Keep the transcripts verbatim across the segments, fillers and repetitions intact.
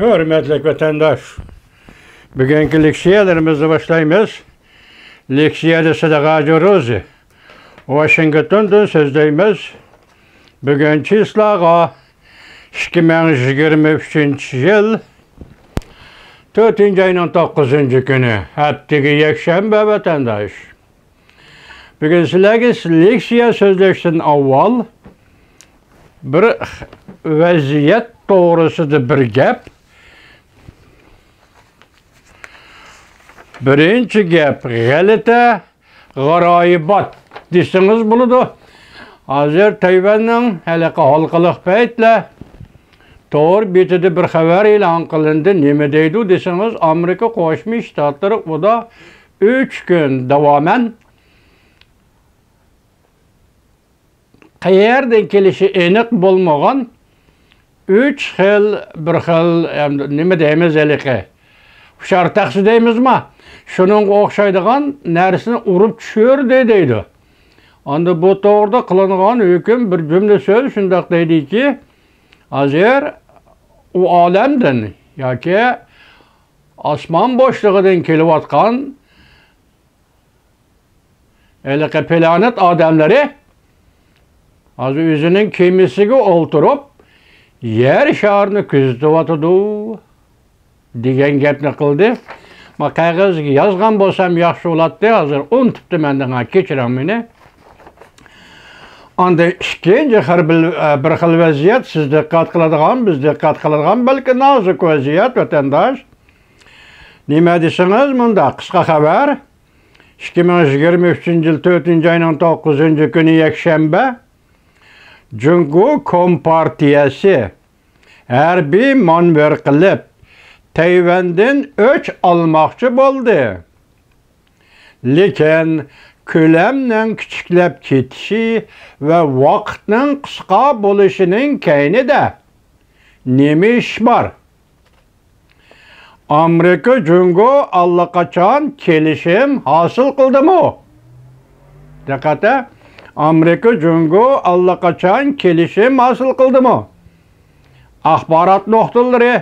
ھۆرمەتلىك ۋەتەنداش، بۈگۈنكى لېكسىيەلىرىمىزنى باشلايمىز. لېكسىيەدە سىدىق ھاجى روزى، ۋاشىنگتوندىن سۆزلەيمىز. بۈگۈن چىسلاغا ئىككى مىڭ يىگىرمە ئۈچىنچى يىل تۆتىنچى ئاينىڭ توققۇزىنچى كۈنى، ھەپتىگە يەكشەنبە ۋەتەنداش. بۈگۈن سىلەرگە لېكسىيە سۆزلەشتىن ئاۋۋال بىر ۋەزىيەت توغرىسىدا بىر گەپ. بىرىنچى گەپ، غەلىتە غارايىبات دېسىڭىز بولىدۇ. ھازىر تەيۋەننىڭ ھېلىقى ھالقىلىق پەيتلەر تور بېتىدە بىر خەۋەر ئېلان قىلىندى. نېمە دەيدۇ دېسىڭىز، ئامېرىكا قوشما شتاتلىرى ئۇدا ئۈچ كۈن داۋامەن قەيەردىن كېلىشى ئېنىق بولمىغان ئۈچ خىل، بىر خىل، ئەمدى نېمە دەيمىز ھېلىقى؟ ئۇچار تەخسە دەيمىزما؟ شۇنىڭغا ئوخشايدىغان نەرسىنى ئۇرۇپ چۈشۈردى دەيدۇ. ئەمدى بۇ توغرىدا قىلىنغان ھۆكۈم بىر جۈملە سۆز شۇنداق دەيدىكى، ھازىر ئۇ ئالەمدىن ياكى ئاسمان بوشلۇقىدىن كېلىۋاتقان ھېلىقى پلانېت ئادەملىرى ھازىر ئۆزىنىڭ كېمىسىگە ئولتۇرۇپ، يەر شارىنى كۆزىتىۋاتىدۇ، دېگەن گەپنى قىلدى. ما قەغەزگە يازغان بولسام ياخشى بولاتتى، ھازىر ئۇنتۇپتىمەن دەڭا، كەچۈرۈڭ مېنى. ئاندىن ئىككىنچى خىل بىر، بىر خىل ۋەزىيەت، سىز دىققەت قىلىدىغان، بىز دىققەت قىلىدىغان بەلكى نازۇك ۋەزىيەت، ۋەتەنداش. نېمە دېسىڭىز، مۇنداق قىسقا خەۋەر. ئىككى مىڭ يىگىرمە ئۈچىنچى يىل تۆتىنچى ئاينىڭ توققۇزىنچى كۈنى يەكشەنبە، جۇڭگو كومپارتىيەسى ھەربىي مانېۋىر قىلىپ، تەيۋەندىن ئۆچ ئالماقچى بولدى. لېكىن كۆلەمنىڭ كىچىكلەپ كېتىشى ۋە ۋاقىتنىڭ قىسقا بولۇشىنىڭ كەينىدە نېمە ئىش بار؟ ئامېرىكا جۇڭگو ئاللىقاچان كېلىشىم ھاسىل قىلدىمۇ؟ دىققەت! ئامېرىكا جۇڭگو ئاللىقاچان كېلىشىم ھاسىل قىلدىمۇ؟ ئاخبارات نۇقتىلىرى،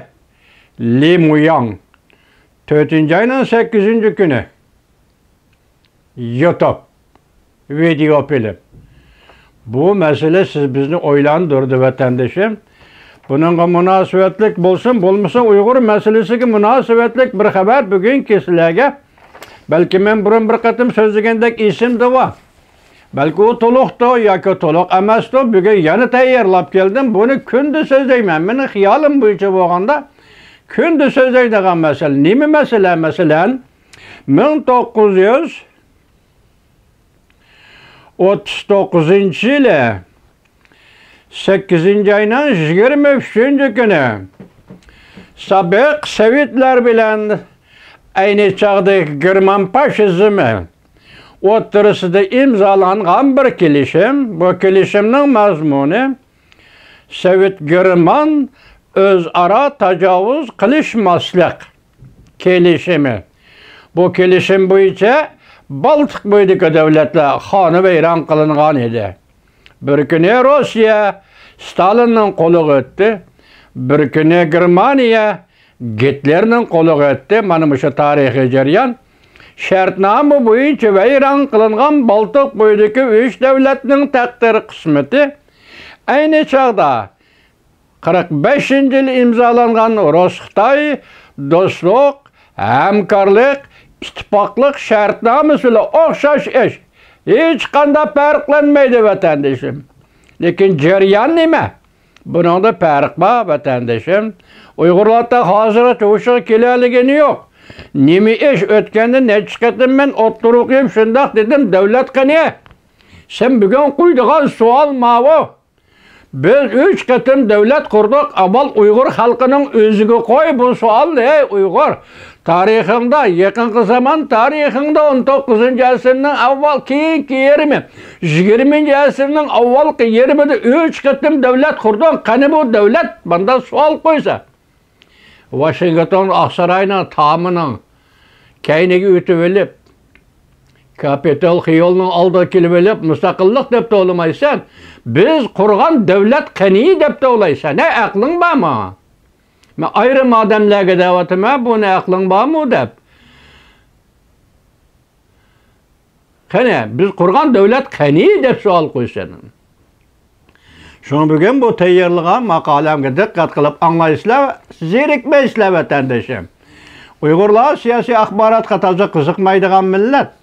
لى مۇياڭ، تۆتىنچى ئاينىڭ سەككىزىنچى كۈنى. يۇتۇپ، ۋىدېئو فىلىم. بۇ مەسىلە سىز بىزنى ئويلاندۇردى، ۋەتەندىشىم. بۇنىڭغا مۇناسىۋەتلىك بولسۇن، بولمىسا ئۇيغۇر مەسىلىسىگە مۇناسىۋەتلىك بىر خەۋەر بۈگۈنكى سىلەرگە. بەلكى مەن بۇرۇن بىر قېتىم سۆزلىگەندەك ئېسىمدە بار. بەلكى ئۇ تولۇقتۇ ياكى تولۇق ئەمەستۇ. بۈگۈن يەنە تەييارلاپ كەلدىم. بۇنى كۈندە سۆزلەيمەن. مېنىڭ خىيالىم بويىچە بولغاندا كۈندە سۆزلەيدىغان مەسىلە. نېمە مەسىلە؟ مەسىلەن، مىڭ توققۇز يۈز ئوتتۇز توققۇزىنچى يىلى سەككىزىنچى ئاينىڭ يىگىرمە ئۈچىنچى كۈنى سابىق سوۋېتلار بىلەن ئەينى چاغدىكى گېرمان فاشىزمى ئوتتۇرىسىدا ئىمزالانغان بىر كېلىشىم. بۇ كېلىشىمنىڭ مەزمۇنى سوۋېت گېرمان ئۆزئارا تاجاۋۇز قىلىشماسلىق كېلىشىمى. بۇ كېلىشىم بويىچە بالتىق بويىدىكى دۆلەتلەر خانىۋەيران قىلىنغان ئىدى. بىر كۈنى روسىيە ستالىننىڭ قولىغا ئۆتتى، بىر كۈنى گېرمانىيە گىتلېرنىڭ قولىغا ئۆتتى. مانا مۇشۇ تارىخىي جەريان. شەرتنامە بويىچە ۋەيران قىلىنغان بالتىق بويىدىكى ئۈچ دۆلەتنىڭ تەقدىر قىسمىتى ئەينى چاغدا قىرىق بەشىنچى يىلى ئىمزالانغان رۇس-خىتاي دوستلۇق، ھەمكارلىق، ئىتتىپاقلىق شەرتنامىسى بىلەن ئوخشاش ئىش. ھېچقانداق پەرقلەنمەيدۇ، ۋەتەندىشىم. لېكىن جەريان نېمە؟ بۇنىڭدا پەرق بار، ۋەتەندىشىم. ئۇيغۇرلار تا ھازىرغىچە ھوشىغا كېلەلىگىنى يوق. نېمە ئىش؟ ئۆتكەندە نەچچە قېتىم مەن ئوتتۇرىغا قويۇپ شۇنداق دېدىم، دۆلەت قېنى؟ سەن بۈگۈن قويىدىغان سوئال ماۋۇ. بىز ئۈچ قېتىم دۆلەت قۇردۇق، ئاۋۋال ئۇيغۇر خەلقىنىڭ ئۆزىگە قوي بۇ سوئالنى، ھەي ئۇيغۇر! تارىخىڭدا، يېقىنقى زامان تارىخىڭدا، ئون توققۇزىنچى ئەسىرنىڭ ئاۋۋال، كېيىنكى يېرىمى، يىگىرمىنچى ئەسىرنىڭ ئاۋۋالقى يېرىمىدا ئۈچ قېتىم دۆلەت قۇردۇق، قېنى بۇ دۆلەت؟ مانداق سوئال قويسا. ۋاشىنگتون ئاقساراينىڭ تامىنىڭ كەينىگە ئۆتۈۋېلىپ، كاپىتول خىيولنىڭ ئالدىغا كېلىۋېلىپ، مۇستەقىللىق دەپ توۋلىمايسەن، بىز قۇرغان دۆلەت قېنى دەپ توۋلايسەن. ھەي، ئەقلىڭ بارمۇ؟ مەن ئايرىم ئادەملەرگە دەۋاتىمەن، بۇنى ئەقلىڭ بارمۇ دەپ. قېنى، بىز قۇرغان دۆلەت قېنى دەپ سوئال قويسىڭىز. شۇڭا بۈگۈن بۇ تەييارلىغان ماقالەمگە دىققەت قىلىپ ئاڭلايسىلەر، زېرىكمەيسىلەر، ۋەتەندىشىم. ئۇيغۇرلار سىياسىي ئاخباراتقا تازا قىزىقمايدىغان مىللەت.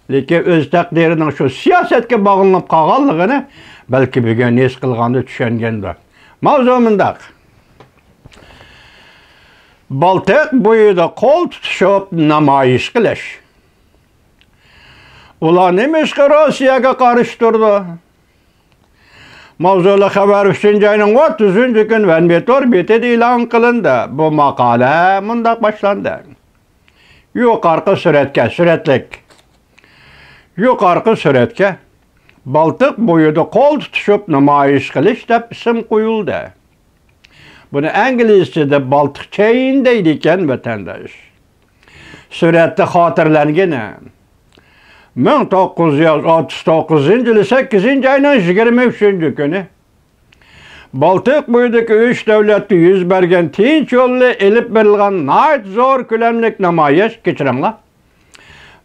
لېكىن ئۆز تەقدىرىنىڭ شۇ سىياسەتكە باغلىنىپ قالغانلىقىنى بەلكى بۈگۈن ھېس قىلغاندا چۈشەنگەندۇ. ماۋزۇ مۇنداق. بالتىق بويىدا قول تۇتۇشۇپ نامايىش قىلىش. ئۇلار نېمىشقا روسىيەگە قارشى تۇرىدۇ؟ ماۋزۇلۇق خەۋەر ئۈچىنچى ئاينىڭ ئوتتۇزىنچى كۈنى ۋەنبىتور بېتىدە ئېلان قىلىندى. بۇ ماقالە مۇنداق باشلاندى. يۇقارقى سۈرەتكە، سۈرەتلىك. يۇقارقى سۈرەتكە بالتىق بويىدا قول تۇتۇشۇپ نامايىش قىلىش دەپ ئىسىم قويۇلدى. بۇنى ئىنگلىزچىدا بالتىق چېين دەيدىكەن، ۋەتەنداش. سۈرەتتە خاتىرىلەنگىنى، مىڭ توققۇز يۈز ئوتتۇز توققۇزىنچى يىلى سەككىزىنچى ئاينىڭ يىگىرمە ئۈچىنچى كۈنى بالتىق بويىدىكى ئۈچ دۆلەتتە يۈز بەرگەن تىنچ يولى ئېلىپ بېرىلغان ناھايىتى زور كۆلەملىك نامايىش، كەچۈرۈڭلار،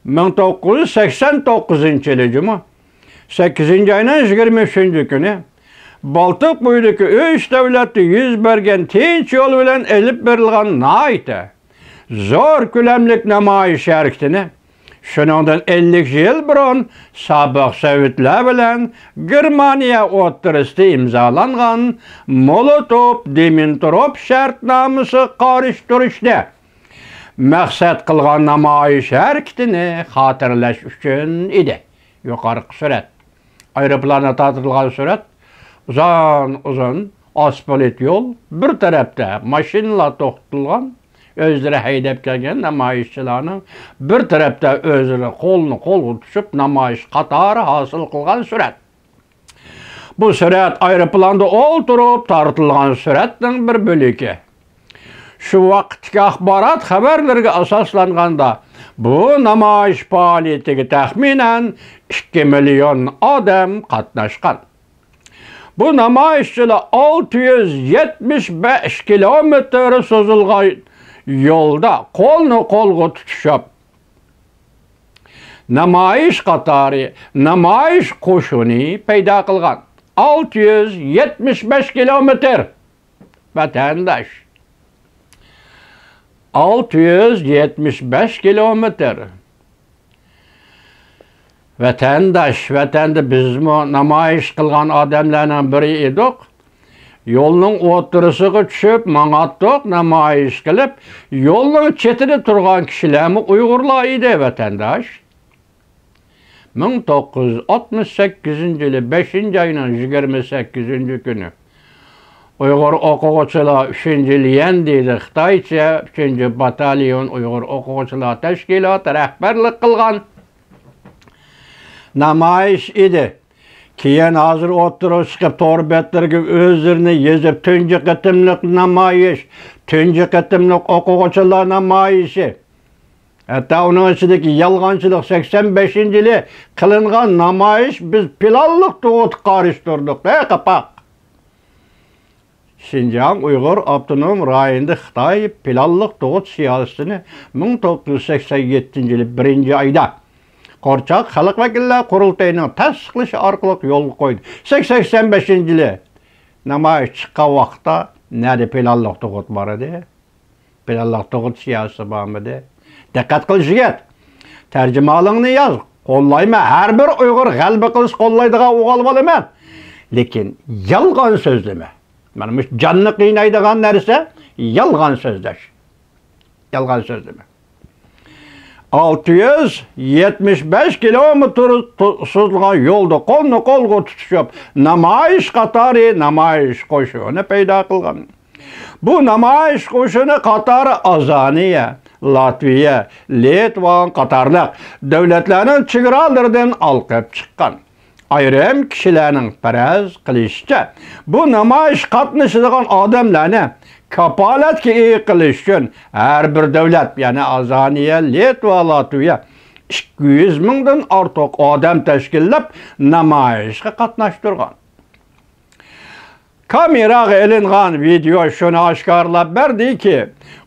مىڭ توققۇز يۈز سەكسەن توققۇزىنچى يىلى جۇمۇ، سەككىزىنچى ئاينىڭ يىگىرمە ئۈچىنچى كۈنى بالتىق بويىدىكى ئۈچ دۆلەتتە يۈز بەرگەن تىنچ يول بىلەن ئېلىپ بېرىلغان ناھايىتى زور كۆلەملىك نامايىش ھەرىكىتىنى، شۇنىڭدىن ئەللىك يىل بۇرۇن سابىق سوۋېتلار بىلەن گېرمانىيە ئوتتۇرىسىدا ئىمزالانغان مولوتوف-دىمىتروف شەرتنامىسىغا قارشى تۇرۇشنى مەقسەت قىلغان نامايىش ھەرىكىتىنى خاتىرىلەش ئۈچۈن ئىدى. يۇقىرىقى سۈرەت. ئايروپىلاندا تارتىلغان سۈرەت. ئۇزۇن-ئۇزۇن ئاسفالت يول، بىر تەرەپتە ماشىنىلار توختىتىلغان، ئۆزلىرى ھەيدەپ كەلگەن نامايىشچىلارنىڭ، بىر تەرەپتە ئۆزلىرى قولنى قولغا تۇتۇشۇپ نامايىش قاتارى ھاسىل قىلغان سۈرەت. بۇ سۈرەت ئايروپىلاندا ئولتۇرۇپ تارتىلغان سۈرەتنىڭ بىر بۆلىكى. شۇ ۋاقىتتىكى ئاخبارات خەۋەرلىرىگە ئاساسلانغاندا، بۇ نامايىش پائالىيىتىگە تەخمىنەن ئىككى مىليون ئادەم قاتناشقان. بۇ نامايىشچىلار ئالتە يۈز يەتمىش بەش كىلومېتىر سوزۇلغان يولدا قولنى قولغا تۇتۇشۇپ، نامايىش قاتارى، نامايىش قوشۇنى پەيدا قىلغان. ئالتە يۈز يەتمىش بەش كىلومېتىر. ۋەتەنداش، ئالتە يۈز يەتمىش بەش كىلومېتىر. ۋەتەنداش، ۋەتەندە بىزمۇ نامايىش قىلغان ئادەملەرنىڭ بىرى ئىدۇق. يولنىڭ ئوتتۇرىسىغا چۈشۈپ ماڭاتتۇق، نامايىش قىلىپ، يولنىڭ چېتىدە تۇرغان كىشىلەرمۇ ئۇيغۇرلار ئىدى، ۋەتەنداش. مىڭ توققۇز يۈز ئاتمىش سەككىزىنچى يىلى بەشىنچى ئاينىڭ يىگىرمە سەككىزىنچى كۈنى ئۇيغۇر ئوقۇغۇچىلار ئۈچىنچى ليەن دېيدۇ، خىتايچە ئۈچىنچى باتاليون ئۇيغۇر ئوقۇغۇچىلار تەشكىلاتى رەھبەرلىك قىلغان نامايىش ئىدى. كېيىن ھازىر ئوتتۇرىغا چىقىپ، تور بەتلىرىگە ئۆزلىرىنى يېزىپ، تۇنجى قېتىملىق نامايىش، تۇنجى قېتىملىق ئوقۇغۇچىلار نامايىشى. ھەتتا ئۇنىڭ ئىچىدىكى يالغانچىلىق، سەكسەن بەشىنچى يىلى قىلىنغان نامايىش، بىز پىلانلىق تۇغۇتقا قارشى تۇردۇق دە، قاپاق. شىنجاڭ ئۇيغۇر ئاپتونوم رايونىدا خىتاي پىلانلىق تۇغۇت سىياسىتىنى مىڭ توققۇز يۈز سەكسەن يەتتىنچى يىلى بىرىنچى ئايدا قورچاق خەلق ۋەكىللەر قۇرۇلتىيىنىڭ تەستىقلىشى ئارقىلىق يولغا قويدى. سەكسەن بەشىنچى يىلى نامايىش چىققان ۋاقىتتا نەدە پىلانلىق تۇغۇت بار ئىدى؟ پىلانلىق تۇغۇت سىياسىتى بارمىدى؟ دىققەت قىل، يىگىت. تەرجىمىھالىڭنى ياز. قوللايمەن. ھەر بىر ئۇيغۇر غەلىبە قىلسا قوللايدىغان ئوغۇل بالىمەن. لېكىن يالغان سۆزلىمە. مانا مۇشۇ جاننى قىينايدىغان نەرسە يالغان سۆزلەش. يالغان سۆزلىمە. ئالتە يۈز يەتمىش بەش كىلومېتىر تو-، سوزۇلغان يولدا قولنى قولغا تۇتۇشۇپ، نامايىش قاتارى، نامايىش قوشۇنى پەيدا قىلغان. بۇ نامايىش قوشۇنى قاتارى ئازانىيە، لاتۋىيە، لىتۋا قاتارلىق دۆلەتلەرنىڭ چېگرالىرىدىن ئالقىپ چىققان. ئايرىم كىشىلەرنىڭ پەرەز قىلىشىچە، بۇ نامايىش قاتنىشىدىغان ئادەملەرنى كاپالەتكە ئىگە قىلىش ئۈچۈن ھەر بىر دۆلەت، يەنى ئازانىيە، لىتۋا، لاتۋىيە ئىككى يۈز مىڭدىن ئارتۇق ئادەم تەشكىللەپ، نامايىشقا قاتناشتۇرغان. كامېراغا ئېلىنغان ۋىدېئو شۇنى ئاشكارىلاپ بەردىكى،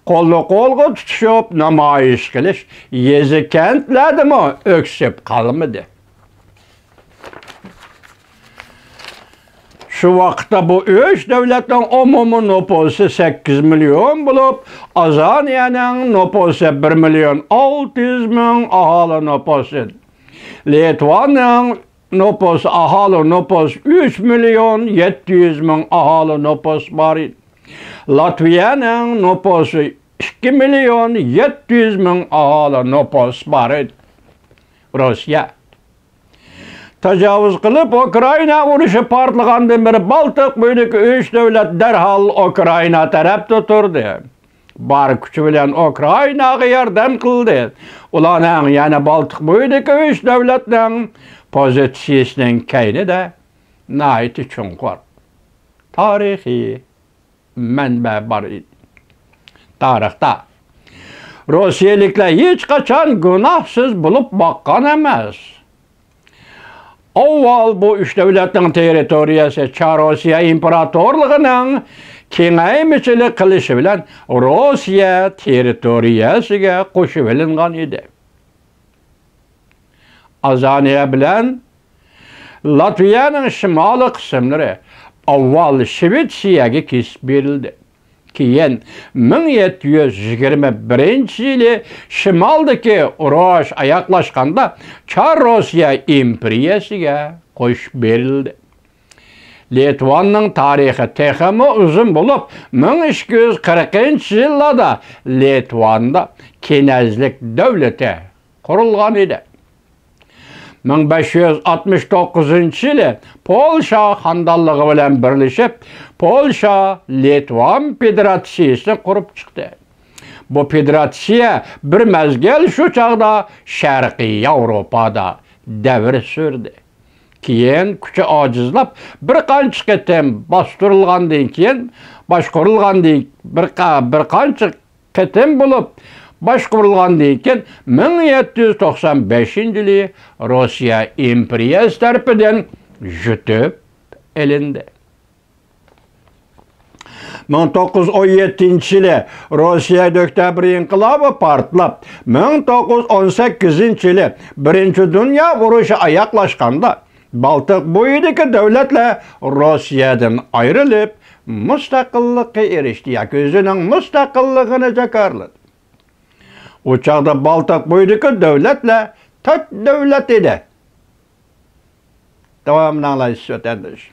قولنى قولغا تۇتۇشۇپ نامايىش قىلىش يېزا كەنتلەردىمۇ ئۆكسۈپ قالمىدى. شۇ ۋاقىتتا بۇ ئۈچ دۆلەتنىڭ ئومۇمىي نوپۇسى سەككىز مىليون بولۇپ، ئازانىيەنىڭ نوپۇسى بىر مىليون ئالتە يۈز مىڭ ئاھالى نوپۇسى، لىتۋانىڭ نوپۇس، ئاھالى نوپۇس ئۈچ مىليون يەتتە يۈز مىڭ ئاھالى نوپۇس بار ئىدى. لاتۋىيەنىڭ نوپۇسى ئىككى مىليون يەتتە يۈز مىڭ ئاھالى نوپۇس بار ئىدى. روسىيە تاجاۋۇز قىلىپ، ئۇكرائىنا ئۇرۇشى پارتلىغاندىن بېرى بالتىق بويىدىكى ئۈچ دۆلەت دەرھال ئۇكرائىنا تەرەپتە تۇردى. بار كۈچى بىلەن ئۇكرائىناغا ياردەم قىلدى. ئۇلارنىڭ، يەنى بالتىق بويىدىكى ئۈچ دۆلەتنىڭ پوزىتسىيىسىنىڭ كەينىدە ناھايىتى چوڭقۇر تارىخىي مەنبە بار ئىدى. تارىختا روسىيەلىكلەر ھېچقاچان گۇناھسىز بولۇپ باققان ئەمەس. ئاۋۋال بۇ ئۈچ دۆلەتنىڭ تېررىتورىيەسى چار روسىيە ئىمپېراتورلۇقىنىڭ كېڭەيمىچىلىك قىلىشى بىلەن روسىيە تېررىتورىيەسىگە قوشۇۋېلىنغان ئىدى. ئازانىيە بىلەن لاتۋىيەنىڭ شىمالىي قىسىملىرى ئاۋۋال شىۋېتسىيەگە كېسىپ بېرىلدى. كېيىن مىڭ يەتتە يۈز يىگىرمە بىرىنچى يىلى شىمالدىكى ئۇرۇش ئاياغلاشقاندا چار روسىيە ئىمپېرىيەسىگە قوشۇپ بېرىلدى. لىتۋاننىڭ تارىخى تېخىمۇ ئۇزۇن بولۇپ، مىڭ ئىككى يۈز قىرىقىنچى يىللاردا لىتۋاندا كىنەزلىك دۆلىتى قۇرۇلغان ئىدى. مىڭ بەش يۈز ئاتمىش توققۇزىنچى يىلى پولشا خاندانلىقى بىلەن بىرلىشىپ، پولشا لىتۋان فېدېراتسىيىسىنى قۇرۇپ چىقتى. بۇ فېدېراتسىيە بىر مەزگىل شۇ چاغدا شەرقىي ياۋروپادا دەۋر سۈردى. كېيىن كۈچى ئاجىزلاپ، بىر قانچە قېتىم باستۇرۇلغاندىن كېيىن، باشقۇرۇلغاندىن، بىر قا-، بىر قانچە قېتىم بولۇپ باشقۇرۇلغاندىن كېيىن، مىڭ يەتتە يۈز توقسان بەشىنچى يىلى روسىيە ئىمپېرىيەسى تەرىپىدىن يۇتۇپ ئېلىندى. مىڭ توققۇز يۈز ئون يەتتىنچى يىلى روسىيەدە ئۆكتەبىر ئىنقىلابى پارتلاپ، مىڭ توققۇز يۈز ئون سەككىزىنچى يىلى بىرىنچى دۇنيا ئۇرۇشى ئاياغلاشقاندا، بالتىق بويىدىكى دۆلەتلەر روسىيەدىن ئايرىلىپ، مۇستەقىللىققا ئېرىشتى ياكى ئۆزىنىڭ مۇستەقىللىقىنى جاكارلىدى. ئۇ چاغدا بالتىق بويىدىكى دۆلەتلەر تۆت دۆلەت ئىدى. داۋامىنى ئاڭلايسىز، ۋەتەنداش.